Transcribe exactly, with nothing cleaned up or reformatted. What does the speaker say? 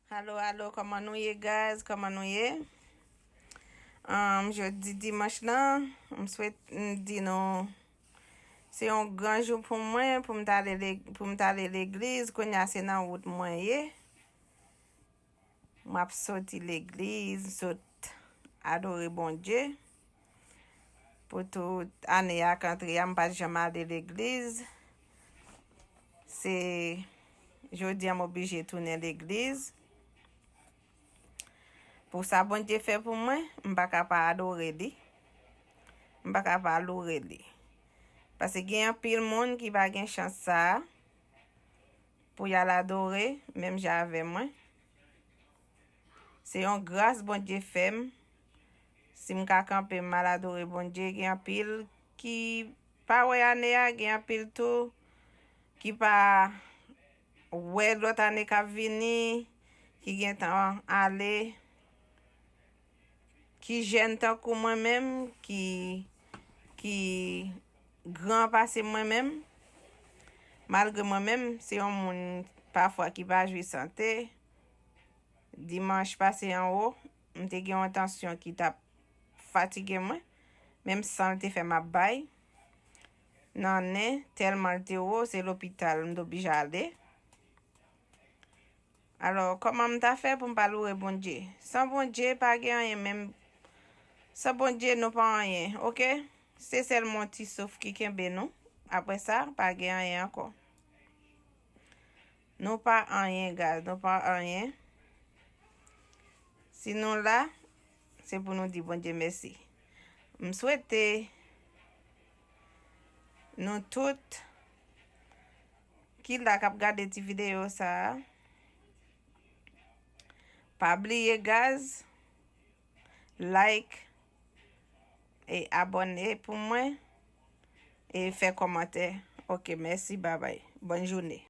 Alo, alo, kòman nou ye, guys? Kòman nou ye? Um, jodi dimanch lan, m swete m di nou, se yon gran jou pou mwen, pou m t ale le-, pou m t ale legliz. Kounye a se nan wout mwen ye. M ap soti legliz, sot adore Bondye. Pou tout ane a k antre a, m pa t janm ale legliz. Se jodi a m oblije tounen legliz. Pou sa Bondye fè pou mwen, m pa ka pa adore li. M pa ka pa loure li. Paske gen anpil moun ki pa gen chans sa a pou y al adore, menm jan avè mwen. Se yon gras Bondye fè m. Si m ka kanpe, m al adore Bondye. Gen anpil ki pa wè ane a, gen anpil tou ki pa wè lòt ane k ap vini, ki gentan ale, ki jèn tankou mwen menm, ki, ki gran pase mwen menm. Malgre mwen menm, se yon moun pafwa ki pa jwi sante. Dimanch pase an wo, m te gen yon tansyon ki t ap fatige mwen. Menm san l te fè m ap bay nan nen, tèlman l te wo, se lopital m t oblije ale. Alò, kòman m ta fè pou m pa loure Bondye? San Bondye, pa gen anyen, menm san Bondye, nou pa anyen, oke? Se sèlman yon ti souf ki kenbe nou. Apre sa, pa gen anyen ankò. Nou pa anyen, guys, nou pa anyen. Si nou la, se pou nou di Bondye mèsi. M swete nou tout ki la k ap gade ti videyo sa a, pa bliye, guys, like e abòne pou mwen e fè kòmantè. Oke, mèsi, babay. Bòn jounen.